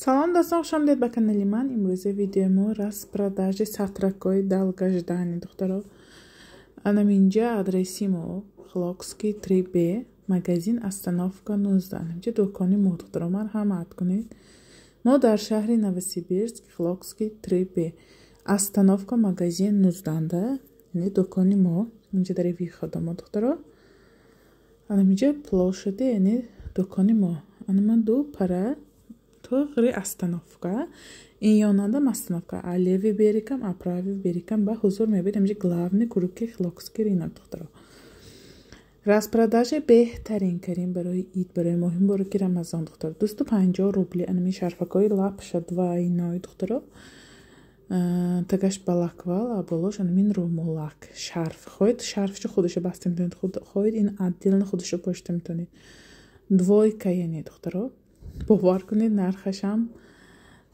Салом, дӯстон, хуш омадед ба канали ман. Имрӯза видеои мо распродажи сатракҳои долгожданный, духтаро. Анам инҷа адреси мо: Хилокский 3Б, магазин, остановка 19. Анаминҷа дукони мо, духтаро, марҳамат кунед. Мо дар шаҳри Новосибирск, Хилокский 3Б, остановка, магазин 19-анда, яъне дукони мо. Инҷа дари выхода мо, духтаро. Анаминҷа площади, яъне дукони мо. Анама ду пара туғри остановка. Ин ёнандам остановка. А левый берегам, а правый берегам ба ҳузур мебинед. Инҷа главный круги Хилокский рынок, духтаро. Распродажа беҳтарин карим барои ид, барои моҳи мубораки Рамазон, духтаро. 250 рубли анами шарфакҳои лапша двойной, духтаро. Тагаш балаклава, а болош анамин румолак шарф. Хоҳед, шарфчи худашо баста метавонед, хоҳед, ин отдельно худашо пошта метавонед. Двойка, яъне, духтаро, бовар кунед, нархашам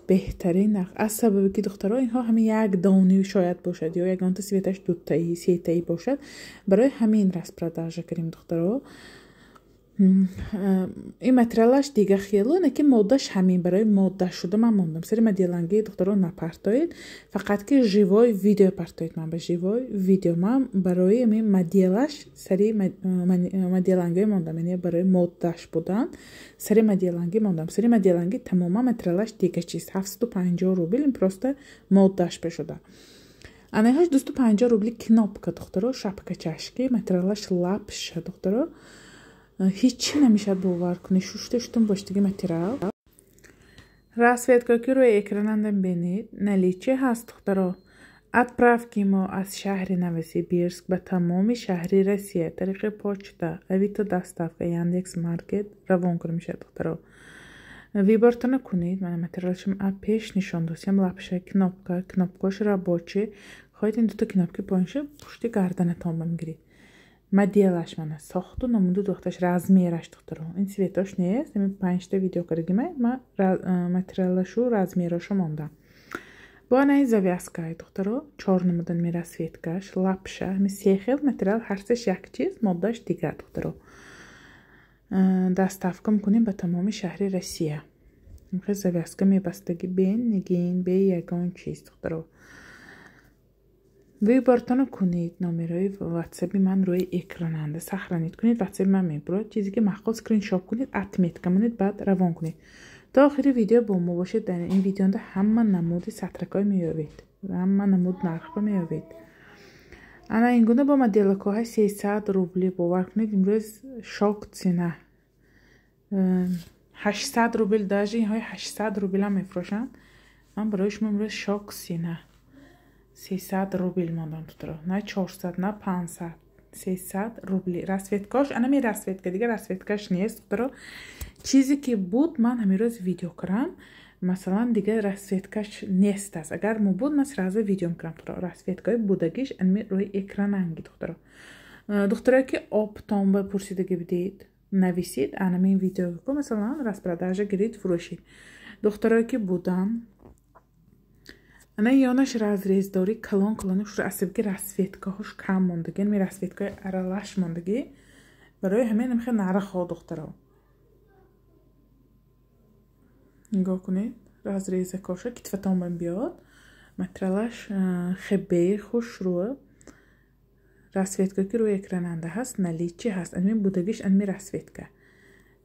беҳтарин нарх, аз сабабе ки, духтаро, инҳо ҳамин як дони шояд бошад ё ягонта цветаш дутаи, сетаи бошад. Барои ҳамин распродажа кардем, духтаро. Ин материалаш дига хело, не ки моддаш ҳамин. Барои модда шуда ман мондам. Сари моделанги, духтаро, напартоед, фақат ки живой видео партоед. Ман ба живой видео, ман барои ҳамин моделаш сари моделангӣ мондам, яъне барои моддаш будан сари моделангӣ мондам. Сари моделангӣ тамоман материалаш дига чиз, 750 рубл, ин просто моддаш бешуда. Анаҳош 250 рубли кнопка, духтаро, шапкачашки, материалаш лапша, духтаро, ҳичи намешавад, бовар кунед, шушта шутум боштиги материал. Расцветка ки рӯи экрананда бинед, наличие ҳаст, духтаро. Отправки мо аз шаҳри Новосибирск ба тамоми шаҳри Россия тариқи почта, Авито доставка, Яндекс Маркет равон кунда мешавад, духтаро. Выбортона кунед. Мана материалшам пеш нишон досиям: лапша, кнопка, кнопкош рабочий. Хоҳед, ин дута кнопки поинша пушти гарданатон бамегиред. Моделаш мана сохту намуду духташ, размераш, духтаро, ин цветош нест. Ами панҷта видео кардагима ма, материалашу размерошу мондам. Бо анаи завязкаи, духтаро, чор намудан ми расцветкаш, лапша, ами се хел материал, ҳарсеш як чиз, моддаш дигар, духтаро. Доставка мекунем ба тамоми шаҳри Россия. Завязка мебастаги, бе нигин, бе ягон чиз, духтаро. Выбортона кунед. Номерои ватсаби ман рӯи экрананда, сохранить кунед, ватсаби ман мебурад. Чизе ки маъқул, скриншот кунед, отметка монед, баъд равон кунед. То охири видео бо мо бошед. Дар ин видеонда ҳама намуди сатракҳо меёбед, ҳама намуд нархҳо меёбед. Ана ин гуна бо моделакҳои 300 рубли. Бовар кунед, имрӯз шок цена, 800 рубл, даже инҳои 800 рублам мефурӯшанд. Ман барои шумо имрӯз шок цена 300 рубл мондам, духтаро, на 400, на 500, 300 рубли. Расцветкош анами расцветка, дигар расцветкаш нест, духтаро. Чизе ки буд, ман ҳамин рӯз видео кардам. Масалан, дигар расцветкаш нест аст. Агар мо буд, ман сразу видео мекардам, духтаро. Расцветкаи будагиш анами рӯи экрананги, духтаро. Духтарое ки оптом ба пурсидаги бидед, нависед анамин видео ко, масалан, распродажа гирид, фурӯшед. Духтарое ки будан, ана ёнаш разрездори калон калони шура, асаб ки расцветкаҳош кам мондагӣ, ами расцветкаи аралаш мондагӣ. Барои ҳамин амхе нархҳо, духтаро, нигоҳ кунед, разрезакоша китфатон бам биёд. Материалаш хебеи хушрӯ. Расцветка ки рӯи экрананда ҳаст, наличие ҳаст. Анми будагиш анми расцветка.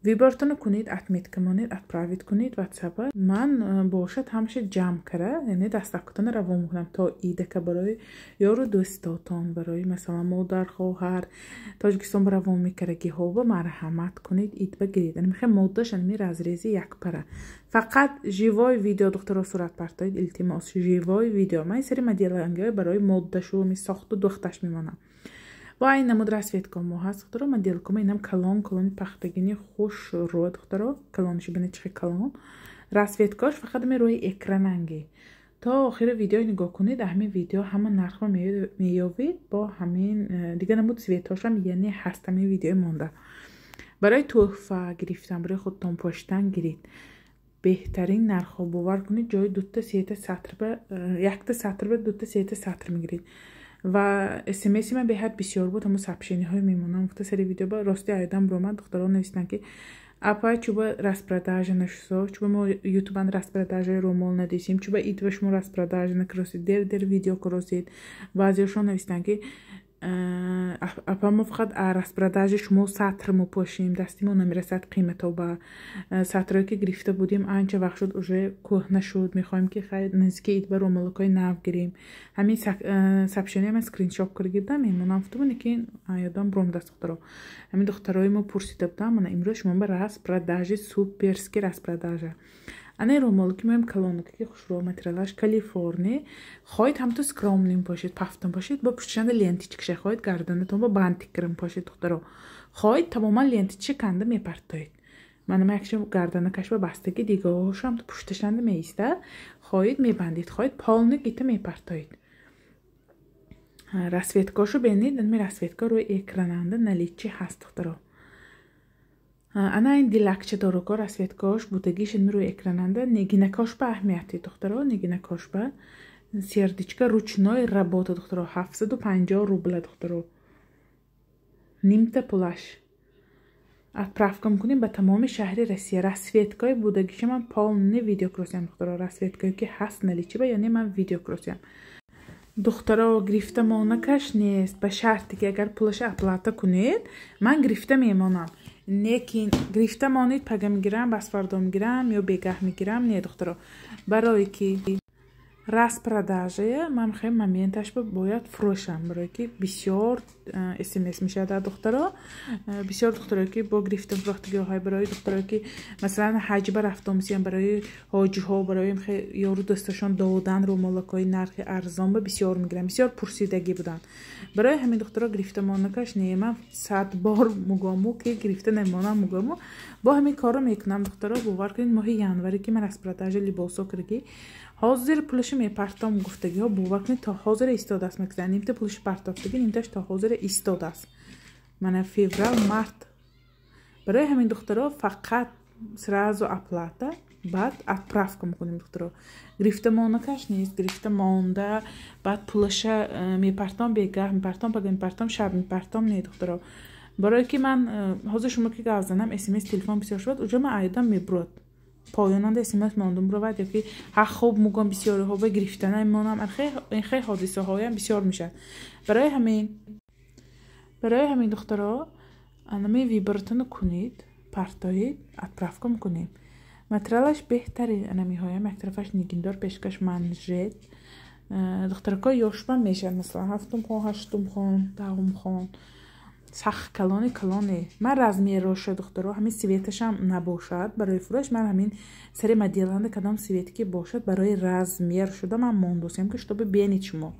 Выбортона кунед, отметка монед, отправить кунед ватсапа. Ман бошад, ҳамаша ҷамъ кара, яъне доставкатона равон мекунам то идака барои ёру дӯстотон, барои, масалан, модар, хоҳар, Тоҷикистон ба равон мекардагиҳо ба марҳамат кунед, идба гиред. Анмихе моддаш анми разрези якпара. Фақат живой видео, духтаро, сурат партоед, илтимос, живой видео. Ман сари моделангиҳои барои моддашу ми сохту духташ мемонам. Бо айн намуд расцветка мо ҳаст, духтаро, моделкома. Инам калон калони пахтагини хушрӯ, духтаро, калониши бинед, чихе калон. Расцветкаош фақат ами рӯи экрананги. То охири видео нигоҳ кунед, ҳамин видео ҳама нархро меёбед. Бо ҳамин дигар намуд цветҳошам, яъне ҳаст ҳамин видеои монда. Барои тӯҳфа гирифтан, барои худтон поштан гиред, беҳтарин нархҳо. Бовар кунед, ҷои дута сета сатрба якта сатрба дута сета сатр мегиред. Ва смси ман беҳад бисёр буд, ҳамо сообщениҳои мемонам гуфта сари видео ба рости айдам буромад. Духтарон навистанд, ки Апа, чуба распродажа нашусо, чуба мо ютубан распродажаи румол надисем, чуба итва шумо распродажа накросид, дер дер видео кросид. Баъзеошон навистанд, ки апа, мо фақат распродажи шумо сатр мепошем, дасти мо намерасад қимато ба сатрое ки гирифта будем, анча вақт шуд, уже кӯҳна шуд, мехоҳем, ки хай наздики ид ба румолакҳои нав гирем. Ҳамин сообщение ман скриншот карда гирдам, меҳмонам гуфтам, лекин ёдам буромдаст. Духтаро, ҳамин духтарои мо пурсида будам. Мана имрӯз шумо ба распродажи, суперский распродажа. Ана румолки моем калонаки хушрӯ, материалаш Калифорни. Хоҳед, ҳамту скромный пошед, пафтон пошед, бо пуштишанда ленточка ша, хоҳед, гарданатон бо бантик кирм пошед. Духтаро, хоҳед, тамоман ленточка канда мепартоед. Мана ма якша гарданакаш ба бастаги, дигаҳошам пушташанда меистад. Хоҳед, мебандед, хоҳед, полный гита мепартоед. Расцветка ошо бинед, ами расцветка рӯи экрананда наличии ҳаст, духтаро. Ана ин дилакча дороко, расцветка ош будагиш ин рӯи экрананда. Нигинакош ба аҳамияти, духтаро, нигинакош ба сердечка, ручной работа, духтаро, 750 рубла. Духтаро, нимта пулаш отправка мекунем ба тамоми шаҳри Россия. Расцветка ои будагиша ман полный видео кросиям, духтаро. Расцветка ое ки ҳаст наличии ба, яъне ман видео кросиям. Духтаро, гирифта монакаш нест, ба шарте ки агар пулаша оплата кунед, ман гирифта мемонам. Лекин гирифта монед, пага мегирам, басфардо мегирам ё бегаҳ мегирам, не, духтаро. Барое ки распродажа, ман хеле моменташ бояд фурӯшам, барое ки бисёр смс мешавад, духтаро. Бисёр духтаро ки бо гирифтан фурӯхтагиҳои, барои духтаро ки масалан ҳаҷба рафтомисиям, барои ҳоҷиҳо, барои ёру дӯсташон додан румолакҳои нархи арзон ба бисёр мегирам, бисёр пурсидагӣ буданд. Барои ҳамин, духтаро, гирифта монакаш не. Ман сад бор мугому, ки гирифта намонам, мугому, бо ҳамин корро мекунам. Духтаро, бовар кунед, моҳи январе ки ман распродажа либосо кардагӣ, ҳозир пулашо мепартом гуфтагиҳо, бовар кунед, то ҳозир истодааст. Макзан нимта пулашо партофтагӣ, нимташ то ҳозир истодааст. Мана феврал, март. Барои ҳамин, духтаро, фақат сразу оплата, баъд отправка мекунем. Духтаро, гирифта монакаш нест. Гирифта монда, баъд пулаша мепартом, бегаҳ мепартом, пага мепартом, шаб мепартом, не, духтаро. Барое ки ман ҳозир шумо ки гап занам, смс, телефон бисёр шавад, уҷо ман айдам мебурад, поёнанда смс мондум буравад ё ки ҳақ хоб мугом, бисёриҳо ба гирифта намемонам. Ин хел ҳодисаҳоям бисёр мешавад. Барои ҳамин, духтаро, анами выбор атонро кунед, партоед, отправка мекунем. Материалаш беҳтарин. Анамиҳоям як тарафаш нигиндор, пешкаш манжет. Духтаракҳо ёшбам мешавад, масалан ҳафтум хон, ҳаштум хон, даҳум хон, сахт калони калоне. Ман размер оша, духтаро, ҳамин цвет ашам набошад барои фурӯш, ман ҳамин сари моделанда кадом цвет е ки бошад, барои размер шуда ман мондосем, ки чтобы бенед шумо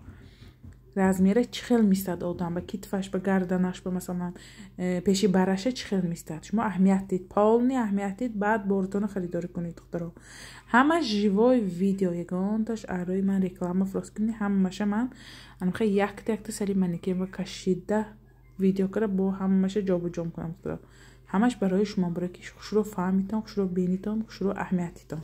размер а чӣ хел мистад одам ба китфаш, ба гарданаш, ба масалан пеши бараша чӣ хел мистад. Шумо аҳамият дид, полный аҳамият дид, баъд борутонро харидорӣ кунед. Духтаро, ҳама живой видео, ягонташ арои ман реклама фурӯз кунӣ. Ҳамаша ман анамхе якта якта сари манекен ва кашида видео кара, бо ҳамаша ҷобуҷо мекунам. Духтаро, ҳамаш барои шумо, барое ки хушрӯ фаҳмитон, хушрӯ бинитон, хушрӯ аҳамиятитон.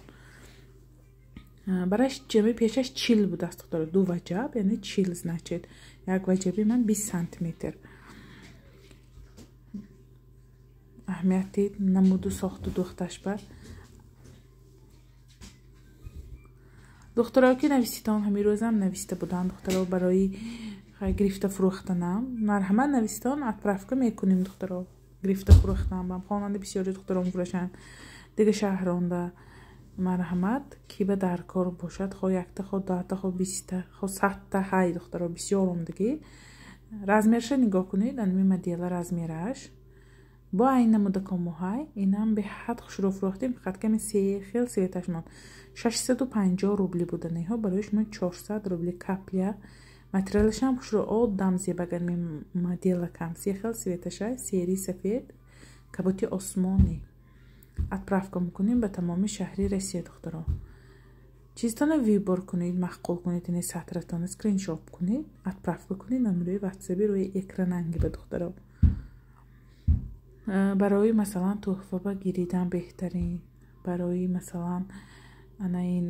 Бараш ҷами пешаш 40 будааст, духтаро, ду ваҷаб, яъне 40, значит як ваҷаби ман 20 сантиметр. Аҳамияти намуду сохту духташ ба духтаро ки нависитон, ҳамин рӯзам нависта буданд, духтаро, барои гирифта фурӯхтанам. Марҳамат, нависитон, отправка мекунем. Духтаро, гирифта фурӯхтан бам хонанда бисёри духтаро мефурӯшанд дига шаҳронда. Марҳамат, ки ба дар кор бошад, хо якта, хо даҳта, хо 20-та, хо 100-та ҳай. Духтаро, бисёр омдагӣ. Размер ша нигоҳ кунед, анми модела размер аш бо айн намуда комоҳай. Инам беҳад хушрӯ фурӯхтем, фақат ками се хел цвет аш монд. 650 рубли буданиҳо, барои шумо 400 рубли капля. Материалашам хушрӯ, одам зебагар модела кам се хел цвет аша: серый, сафед, каботи осмонӣ. Отправка мекунем ба тамоми шаҳри Россия. Духтаро, чизтона выбор кунед, маъқул кунед, ини сатратона скриншот кунед, отправка кунед номерои ватсаби рӯи экрананги ба. Духтаро, барои масалан тӯҳфа ба гиридан беҳтарин, барои масалан ана ин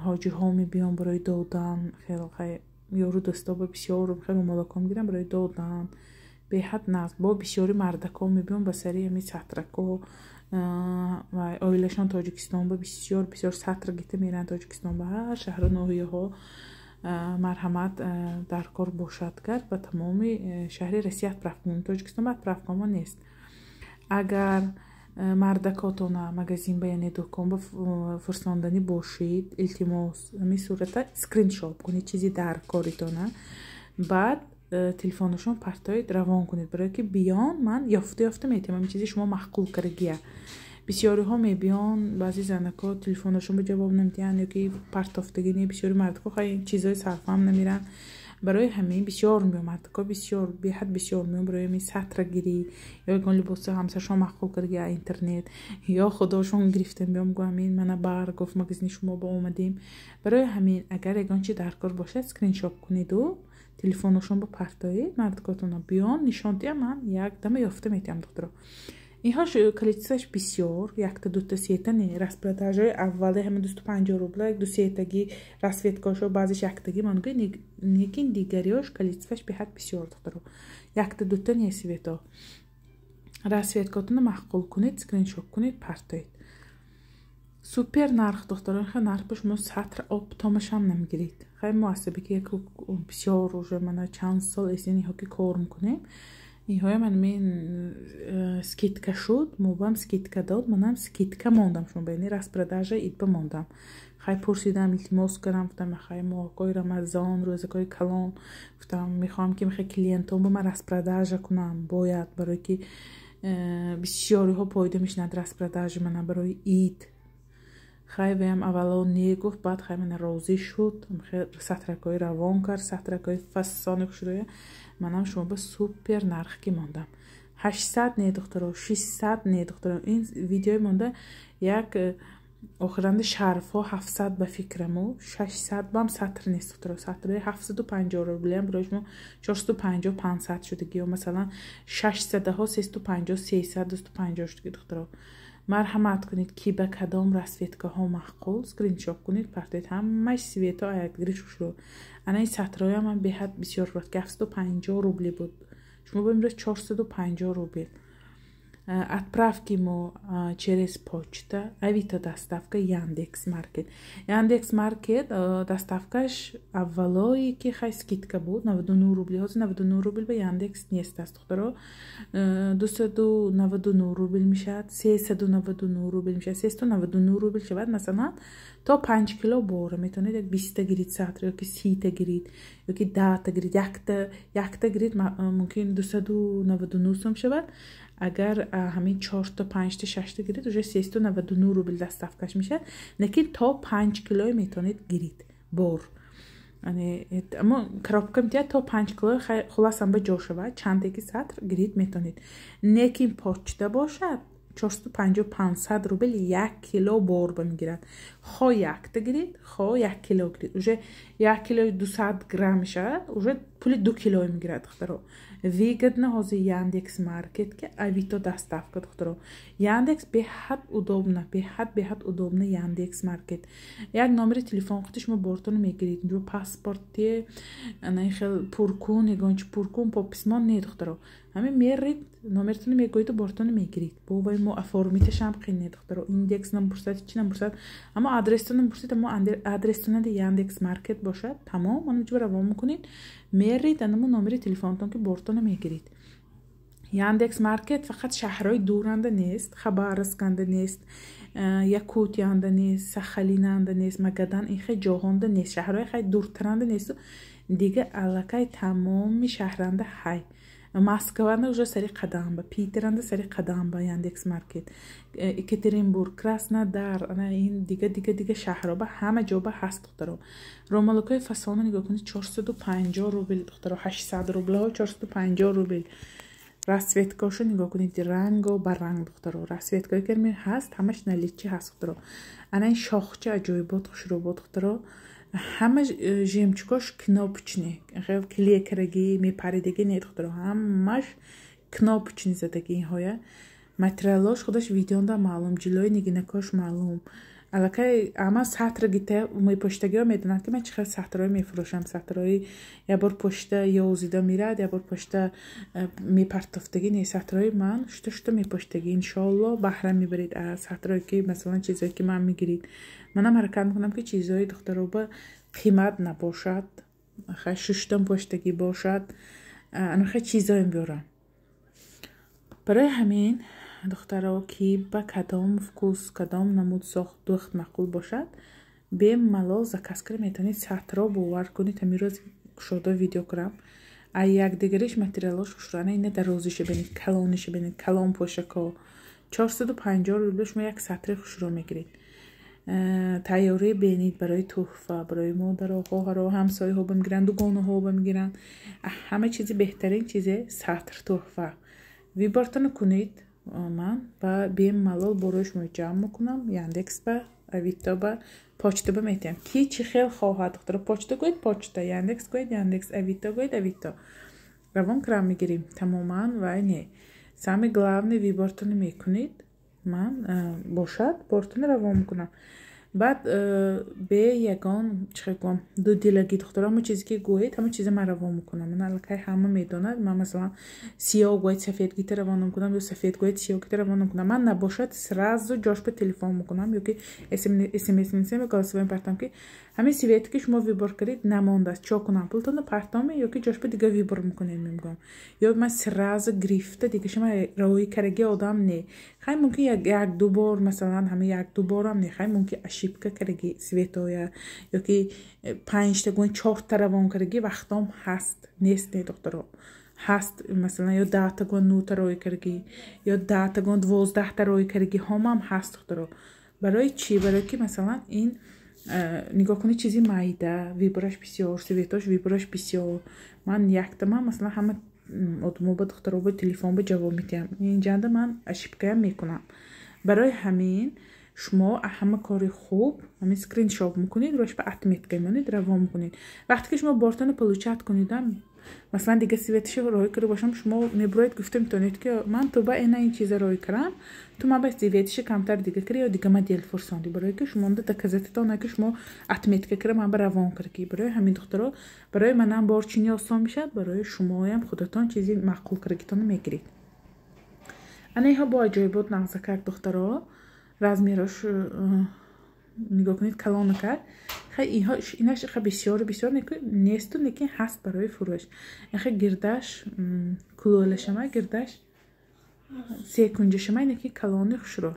ҳоҷиҳо мебиён, барои додан, хеле ёру дӯсто ба бисёр хеле румолакҳо мегирам барои додан, беҳад нағз. Бо бисёри мардакҳо мебиён ба сари ҳами сатрако. Ва оилашон Тоҷикистон ба бисёр бисёр сатр гирифта меранд Тоҷикистон ба ҳар шаҳру ноҳияҳо. Марҳамат, дар кор бошад гар, ба тамоми шаҳри Россия отправка кунем. Тоҷикистон ба отправкамо нест. Агар мардакотона магазин ба, яъне дукон ба фурсонданӣ бошед, илтимос, ҳамин сурата скриншот кунед, чизи дар коритона, баъд телефонашон партоед, равон кунед, барое ки биён, ман ёфта ёфта метавонам ҳамин чизи шумо маъқул кардагия. Бисёриҳо мебиён, баъзе занако телефонашон ба ҷавоб намедиҳанд ё ки партофтагӣ не. Бисёри мардакҳо хай чизҳои сарфаҳам намеранд. Барои ҳамин бисёр меён мардакҳо, бисёр, беҳад бисёр меён барои ҳамин сатрагирӣ ё ягон либоси ҳамсарашон маъқул кардаги интернет ё худошон гирифта меём, гӯ ҳамин мана бар гуфт, магазини шумо ба омадем. Барои ҳамин агар ягон чи дар кор бошад, скриншот кунеду телефонашон ба партоед, мардакотона биён, нишон диҳам, ман якдама ёфта метиҳам, духтаро. Инҳо количествоаш бисёр, якта, дута, сета не. Распродажаи аввали ҳама 250 рубла, ду сетаги расцветкаошо, баъзеш яктаги ман, лекин дигариош количествоаш беҳад бисёр, духтаро, якта дута не. Цвето расцветкаотона маъқул кунед, скриншот кунед, партоед. Супер нарх, духтаро. Хай, нарх ба шумо сатр оптомашам намегиред. Хай, мо асаби ки як бисёр уже мана чанд сол эсин иҳо ки кор мекунем, инҳоя ман мен скидка шуд, мобам скидка дод, манам скидка мондам шумо, яъне распродажа идба мондам. Хай, пурсидам, илтимос кардам, гуфтам: хай, моҳҳои Рамазон, рӯзакҳои калон, гуфтам, мехоҳам ки мехоҳ клиентон ба ман распродажа кунам, бояд, барое ки бисёриҳо пайдо мешинад распродажа мана барои ид. Хай, ваям аввало не гуфт, баъд хай, мана розӣ шуд, сатракҳои равон кард, сатракҳои фасони хушрӯя. Манам шумо ба супер нарх ки мондам. 800 не, духтаро, 600 не, духтаро. Ин видеои монда як охиранда шарфҳо 700 ба фикраму, 600 бам сатр нест, духтаро. Сатри 750 рублиам барои шумо 450, 500 шудагӣ ё масалан шашсадаҳо 350, 300, 250 шудагӣ. Духтаро, марҳамат кунед, ки ба кадом расцветкаҳо маъқул, скриншот кунед, партоед. Ҳамаи цветҳо аякдигри шушрӯ. Ана ин сатроям ман беҳад бисёр шуд, ки 750 рубли буд, шумо ба имрӯз 450 рубл. Отправки мо через почта, Авито доставка, Яндекс Маркет. Яндекс Маркет доставкаш аввалое ки хай скидка буд 99 рубли, ҳозир 99 рубл ба Яндекс нест аст, духтаро, 299 рубл мешавад, 399 рубл мешавад, 399 рубл шавад. Масалан, то 5 кило бора метавонед, як 20-та гирид сатр ёки 30-та гирид ёки 10-та гирид, якта гирид, мумкин 299 сом шавад. Агар ҳамин чорта, панҷта, шашта гирид, уже 399 рубл доставкаш мешавад. Лекин то 5 килое метавонед гирид бор, аммо коробка метиҳад то 5 кило. Хуласам ба ҷо шавад, чандеки сатр гирид метавонед. Лекин почта бошад, 450, 500 рубл 1 кило бор ба мегирад. Хо якта гирид, хо 1 кило гирид, уже 1 килои 200 грамм мешавад, уже пули 2 килое мегирад, духтаро. Выгодно ҳозир Яндекс Маркет ки Авито доставка, духтаро. Яндекс беҳад удобно, беҳад, беҳад удобно. Яндекс Маркет як номери телефон худи шумо бортоно мегиред, инҷо паспорти ана хел пуркун, ягон чи пуркун, пописмон не, духтаро. Ҳамин мерид, номертоно мегӯеду бортоно мегиред. Бобаи мо оформиташам қин не, духтаро. Индекс нампурсад, чи нампурсад, аммо адрестон нампурсад, аммо адрестона Яндекс Маркет бошад, тамом, ана ҷо равон мекунед, мерид анамо номери телефонтон ки бортоно мегиред. Яндекс Маркет фақат шаҳрҳои дуранда нест, Хабаровсканда нест, Якутиянда нест, Сахалинанда нест, Магадан, ин хел ҷоҳонда нест, шаҳрҳои хеле дуртаранда несту дига аллакай тамоми шаҳранда ҳай. Москванда уже сари қадам ба, Питеранда сари қадам ба Яндекс Маркет, Екатеринбург, Краснодар, ана ин дига дига дига шаҳрҳо ба ҳама ҷо ба ҳаст, духтаро. Ромалукҳои фасона нигоҳ кунед, 450 рубл, духтаро, 800 рублҳо 450 рубл. Расцветкаошо нигоҳ кунед, ранго ба ранг, духтаро. Расцветкае ки ҳаст, ҳамаш наличии ҳаст, духтаро. Ана ин шохча аҷоибот, хушрӯбот, духтаро. Ҳама жемчугош кнопочный, клей карагӣ мепаридагӣ не, духтаро, ҳамаш кнопочный задаги. Инҳоя материалош худаш видеонда маълум, ҷилои нигинакош маълум. Аллакай ама сатр гита мепоштагиҳо медонанд, ки ман чӣ хел сатрҳое мефурӯшам. Сатрҳои як бор пошта ёзида мирад, як бор пошта мепартофтагӣ не. Сатрҳои ман шута шута мепоштагӣ. Иншоалло, баҳра мебаред аз сатрҳое, ки масалан, чизое ки ман мегирид. Манам ҳаракат мекунам, ки чизҳои духтароба қимат набошад, шуштан поштагӣ бошад, анахе чизоем биёрам. Барои ҳамин, духтаро, ки ба кадом вкус, кадом намуд сохт духт маъқул бошад, бемалол заказ карда метавонед. Сатро, бовар кунед, ҳамин рӯз кушода видео кунам, а якдигариш материалош хушрӯ. Ана ина дарозиша бинед, калониша бинед, калон пошако. 450 рубл шумо як сатри хушрӯ мегиред. Тайёрӣ бенид барои тӯҳфа, барои модаро, хоҳаро, ҳамсояҳо бимегиранд, дугонаҳо бимегиранд. Ҳама чизи беҳтарин чизе сатр тӯҳфа. Выбор тона кунед, ман ба бемалол борои шумо ҷамъ мекунам, Яндекс ба, Авито ба, почта ба метиҳам. Ки чӣ хел хоҳад, духтаро: почта гӯед — почта, Яндекс гӯед — Яндекс, Авито гӯед — Авито, равон крам мегирем тамоман. Вай не, самый главный, выбор тона мекунед, ман бошад, бортона равон мекунам. Баъд бе ягон, чӣ хел гӯям, дудилагӣ, духтаро, ҳама чизе ки гӯед, ҳама чиза ман равон мекунам. Ман аллакай ҳама медонад, ман масалан, сиёҳ гӯед, сафед гита равон мекунам ё сафед гӯед, сиёҳ гита равон мекунам. Ман набошад, сразу ҷош ба телефон мекунам ё ки смс менависам ё голосовой партам, ки ҳамин цвет е ки шумо выбор кардед, намондааст, чо кунам? Пултонро партоме ё ки ҷош ба дига выбор мекунед, мегӯям. Ё ман сразу гирифта дига шумо роҳи караги одам не. Хай, мумкин як ду бор, масалан, ҳамин як ду борам не, хай, мумкин ошибка караги цвет оя ё ки панҷта гӯен, чорта равон караги вақтом ҳаст, нест не, духтаро, ҳаст. Масалан, ё 10-та гӯен, нӯта роҳи карагӣ, ё 10-та гӯен, 12-та роҳи карагӣ ҳомам ҳаст, духтаро. Барои чӣ? Барои ки масалан, ин нигоҳ кунед, чизи майда, выбор аш бисёр, цвет ош, выбор аш бисёр. Ман яктама, масалан, ҳама одамо ба, духтаро ба телефон ба ҷавоб медиҳам. Инҷанда ман ошибка ям мекунам. Барои ҳамин шумо ҳама кори хуб ҳамин скриншот мекунед, рош ба отметка мемонед, равон мекунед. Вақте ки шумо бортона получать кунедам, масалан, дига цвет ша роҳӣ карда бошам, шумо мебуроед, гуфта метавонед, ки ман ту ба ина ин чиза роҳӣ кардам, ту ман ба цвет иша камтар дига кардӣ ё дига модел фурсондӣ. Барое ки шумо доказать атон, ки шумо отметка карда ман ба равон кардӣ. Барои ҳамин, духтаро, барои манам борчинӣ осон мешавад, барои шумоям худатон чизи маъқул кардагитонро мегиред. Ана иҳо бо аҷоибот нағзакак, духтаро, размер ош нигоҳ кунед, калона кард. Хай, инҳо инаш ха бисёру бисёр несту, лекин ҳаст барои фурӯш. Иха гирдаш кулолашама, гирдаш секунҷашама, инаки калони хушро.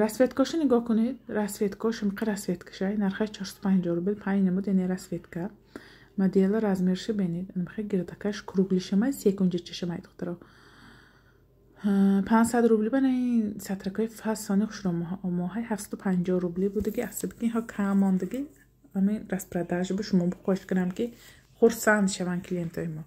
Расцветка ошо нигоҳ кунед, расцветка ош миқа, расцветка шай, нархаш 450 рубл, панҷ намуд, яъне расцветка модела. Размер ша бинед, миқа гирдакаш круглый шамай, секунҷачашамай, духтаро, 500 рубли. Бана ин сатракҳои фасони хушро моҳай 750 рубли будаги, асабики инҳо кам мондагӣ. Ҳамин распродажа ба шумо хоҳиш кунам, ки хурсанд шаванд клиентои мо.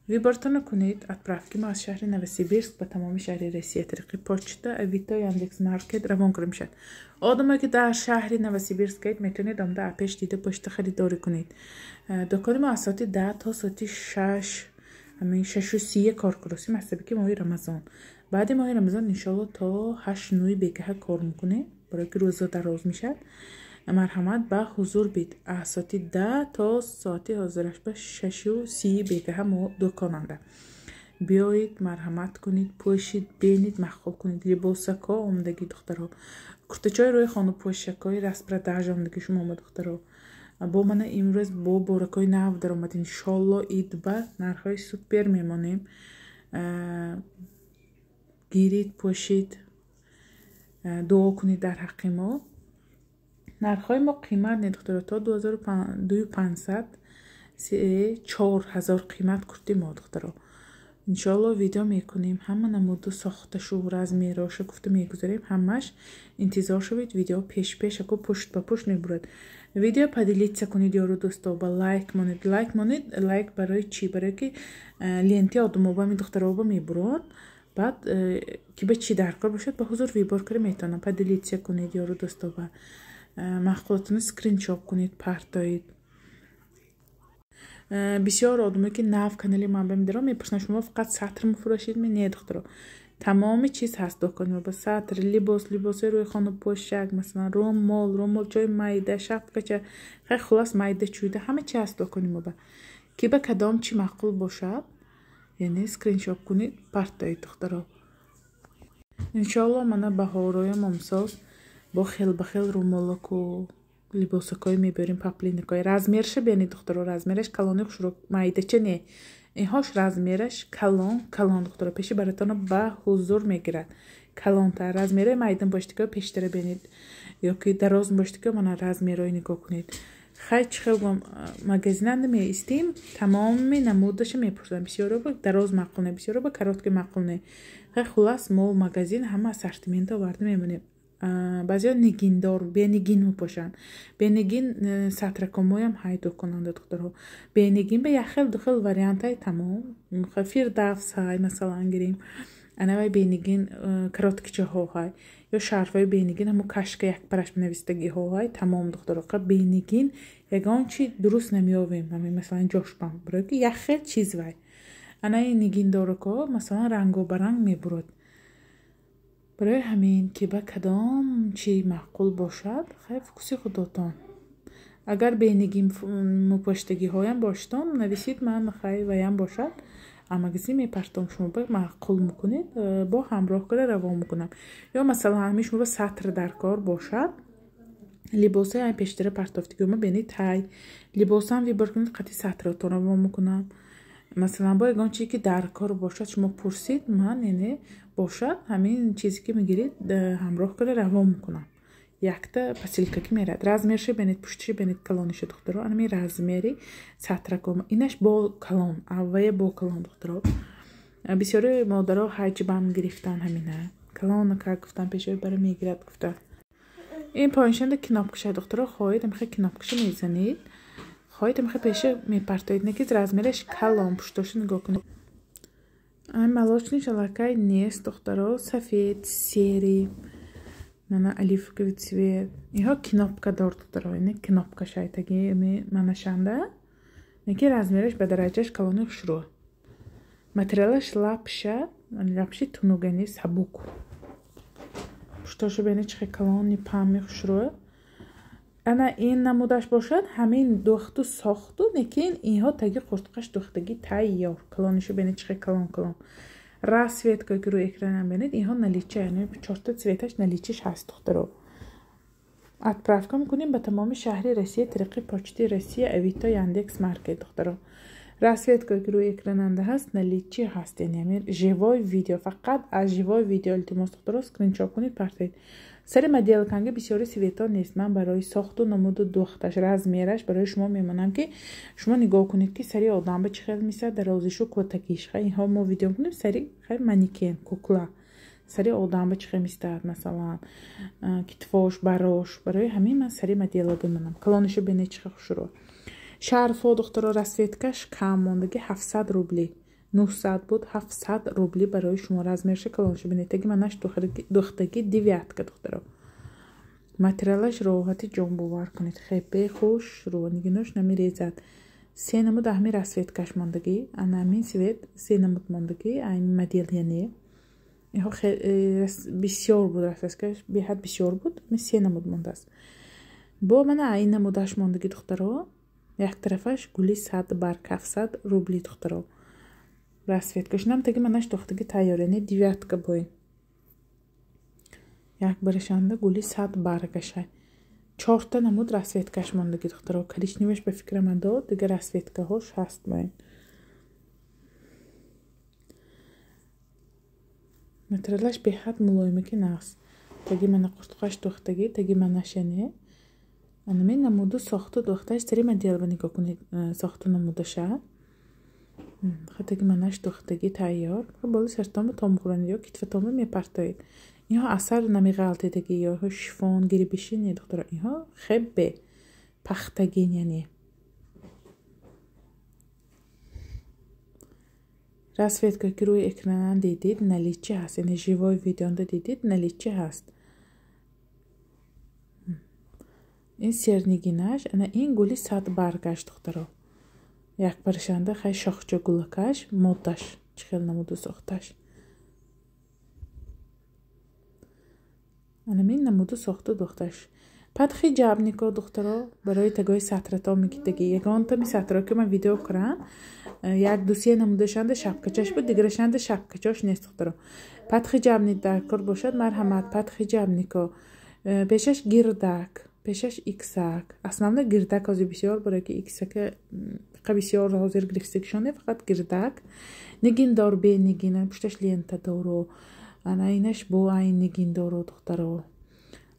Выбор тона кунед. Отправки мо аз шаҳри Новосибирск ба тамоми шаҳри Россия тариқи почта, Авито, Яндекс Маркет равон карда мешавад. Одамое ки дар шаҳри Новосибирскаед, метавонед омда апеш дида, почта харидорӣ кунед. Дукони мо аз соати 10 то соати 6, ҳамин 6:30 кор куросим, асаби ки моҳи Рамазон. Баъди моҳи Рамазон, иншоалло, то 8-9 бегаҳа кор мекунем, барое ки рӯзо дароз мешавад. Марҳамат, ба ҳузур бид. Аз соати 10 то соати ҳозираш ба 6:30 бегаҳа мо дуконанда. Биёед, марҳамат кунед, пӯшид, бенид, маъқул кунед. Либосако омдагӣ, духтаро, куртачои рӯи хону пӯшакҳои распродажа омдагӣ шумо ма, духтаро. Бо мана имрӯз бо боракҳои нав даромад. Иншолло, ид ба нархҳои супер мемонем. Гирид, пӯшид, дуо кунед дар ҳаққи мо. Нархҳои мо қимат не, духтаро, то 2500, 4000 қимат курти мо, духтаро. Иншоалло, видео мекунем, ҳама намуду сохташу размер оша гуфта мегузарем ҳамаш. Интизор шавед, видео пеш-пеш ако пушт ба пушт мебурад. Видео поделиться кунед ёру дӯсто ба, лайк монед, лайк монед. Лайк барои чӣ? Барое ки ленти одамоба, ми духтароба мебурад. Баъд ки ба чӣ дар кор бошад, ба ҳузур выбор карда метавонам. Поделиться кунед ёру дӯсто ба, маҳсулотро скриншот кунед, партоед. Бисёр одамое ки нав канали ман ба медарон, мепурсанд: «Шумо фақат сатр мефурӯшед?» Не, духтаро. Тамоми чиз ҳаст дукони мо ба сатр, либос, либосҳои рӯи хону пӯшак, масалан румол, румолчаҳои майда, шапкача, хай хулас майда чӯйда ҳама чи ҳаст дукони мо ба. Ки ба кадом чи маъқул бошад, яъне скриншот кунед, партоед духтаро. Иншоалло мана баҳороям омсоз бо хел ба хел румолаку либосакҳое мебарем, паплинакҳое. Размерша бинед духтаро, размераш калони хушро майдача не. Инҳош размераш калон калон духтаро, пеши баратонро ба ҳузур мегирад. Калонтар размерои майдан бошад пештара бинед, ё ки дароз бошад мана размерои нигоҳ кунед. Хай чӣ хел гум магазинанда меистем, тамоми намудаша мепурсам. Бисёро ба дароз маъқул не, бисёро ба короткий маъқул не. Хай хулас мо магазин ҳама ассортимент оварда мемонем. Баъзеҳо нигиндор, бенигин мепошанд. Бенигин сатракомоям ҳай дуконанда духтарҳо. Бенигин ба як хел ду хел вариантҳои тамом. Фирдавс ҳай масалан гирем. Анавай бенигин короткичаҳо ҳай. Ё шарфҳои бенигин ҳамо кашка як параш навистагиҳо ҳай тамом духтарҳо. Бенигин ягон чи дуруст намеёвем. Ҳамин масалан ҷошпам. Барои ки як хел чиз вай. Анаи нигиндорако масалан рангобаранг мебурад. Барои ҳамин ки ба кадом чи маъқул бошад, хай фокуси худотон. Агар бенигин мупоштагиҳоям бошадон, нависид ман хай ваям бошад, магазин мепартом, шумо ба маъқул мекунед, бо ҳамроҳ кара равон мекунам. Ё масалан ҳамин шумо ба сатр дар кор бошад, либосҳои ҳамин пештара партофтагиҳома бинед ҳай. Либосам вибор кунед, қати сатротон равон мекунам. Масалан бо ягон чизе ки дар кор бошад, шумо пурсид, ман яъне бошад, ҳамин чизе ки мегиред ҳамроҳ кара равон мекунам. Якта посилка ки мерад. Размерша бинед, пуштиша бинед калониша духтаро. Ҳамин размери сатраком. Инаш бо калон, аввая бо калон духтаро. Бисёри модаро ҳаҷбам гирифтан ҳамина. Калона ка гуфтан пешои бара мегирад гуфтан. Ин поиншанда кнопкаша духтаро, хоҳед ҳамихе кнопкаша мезанед. Хоҳед ҳамихе пеша мепартоед. Неки размераш калон, пуштоша нигоҳ кунед. Ай молочный аллакай нест духтаро, сафед, серый, мана оливковый цвет. Инҳо кнопка дор духтаро, ин кнопка шайтаги манашанда. Неки размераш ба дараҷаш калони хушрӯ. Материалаш лапша, лапши тунугани сабук. Пуштоша бинед чӣ калони пами хушрӯ. Ана ин намудаш бошад, ҳамин духту сохту, лекин инҳо таги қуртқаш духтаги тайёр. Калонишу бинед чӣ калон калон. Расцветка ки рӯи экранам бинед, инҳо налича, яъне чорта цветаш наличиш ҳаст духтаро. Отправка мекунем ба тамоми шаҳри Россия тариқи почти Россия, Авито, Яндекс Маркет духтаро. Расцветка ки рӯи экрананда ҳаст, наличи ҳаст, яъне ҳамин живой видео, фақат аз живой видео илтимос духтаро скриншот кунед, партоед. Сари моделканга бисёри цвето нест. Ман барои сохту намуду духташ, размераш барои шумо мемонам ки шумо нигоҳ кунед ки сари одам ба чӣ хел мисад, дарозишу кӯтакиш. Хай инҳо мо видео мекунем сари хай манекен, кукла. Сари одам ба чӣ хел мистад, масалан, китфош, барош. Барои ҳамин ман сари модела бимонам. Калонишу бинед чӣ хел хушрӯ. Шарфҳо духтаро расцветкаш кам мондаги 700 рубли. 900 буд, 700 рубли барои шумо размерша калонша бинед. Таги манаш духтаги девятка духтаро. Материалаш роҳати ҷон бовар кунед. Хепе хуш рӯ нигинош намерезад. Се намуд ҳамин расцветкаш мондаги. Ана ҳамин цвет се намуд мондаги, айн модел яъне. Инҳо бисёр буд расцветкаш, беҳад бисёр буд. Се намуд мондааст. Бо мана айн намудаш мондаги духтаро. Як тарафаш гули сад барг 700 рубли духтаро. Расцветкаш нам таги манаш духтаги тайёр, яъне девятка бой. Як барашанда гули сад баргаша. Чорта намуд расцветкаш мондаги духтаро. Коричневаш ба фикрам дод, дигар расцветкаҳош ҳаст бой. Материалаш беҳад мулоиме ки нағз. Таги мана қуртқаш духтаги, таги манаш яъне. Ана мен намуду сохту духташ сари моделба нигоҳ кунед, сохту намудаша. Хатаги манаш духтаги тайёр. Боли сартонба том хӯранд ё китфатонба мепартоед. Инҳо асар намеғалтедаги ё шифон гирибиши не духтаро. Инҳо хебе пахтагин яъне. Расцветка ки рӯи экранан дидид, наличи ҳаст. Яъне живой видеонда дидид, наличи ҳаст. Ин сернигинаш, ана ин гули сад баргаш духтаро. Як парашанда хай шохча гулакаш, моддаш, чӣ хел намуду сохташ. Анамин намуду сохту духташ. Подхиджабнико, духтаро, барои тагои сатрато мегидаги. Ягонтами сатро, ки ман видео кунам, як ду се намудашанда шапкачаш буд, дигарашанда шапкачош нест, духтаро. Подхиджабник дар кор бошад, марҳамат, подхиджабнико. Пешаш гирдак, пешаш иксак. Основно гирдак ҳозир бисёр, барое ки иксака қа бисёр ҳозир гирифтагишон, фақат гирдак. Нигиндор бе нигина, пушташ лента доро. Ана инаш бо айн нигин доро, духтаро.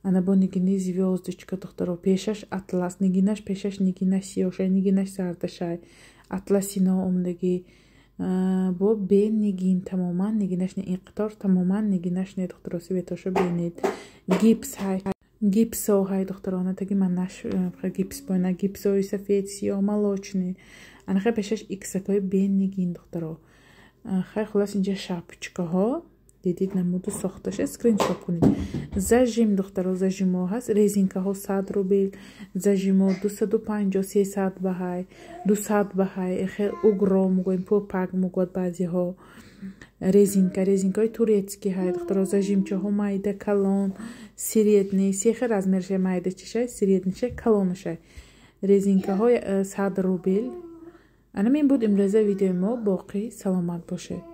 Ана бо нигини звёздочка, духтаро, пешаш атлас, нигинаш пешаш нигинаш сиёшай, нигинаш зардашай. Атласино омдагӣ. Бо бе нигин тамоман нигинаш не, ин қатор тамоман нигинаш не, духтаро, цветошо бинед. Гипс ҳай, гипсо ҳай, духтаро, ана таги ман наш гипс бойна, гипсои сафед, сиёҳ, молочный. Ана хай пешаш иксакҳои бе нигин, духтаро. Хай, хулас, инҷа шапочкаҳо дидид, намуду сохташа, скриншот кунед. Зажим, духтаро, зажимо ҳаст, резинкаҳо 100 рубл, зажимо 250, 300 баҳай, 200 баҳай, хел угро мегӯем, пӯпак мегӯяд баъзеҳо. Резинка, резинкаҳои турецкий ҳай, духтаро, зажимчаҳо майда, калон, средний, се хел размершай: майдачишай, среднийшай, калонашай. Резинкаҳо 100 рубл. Анамин буд имрӯза видеои мо. Боқӣ саломат бошед.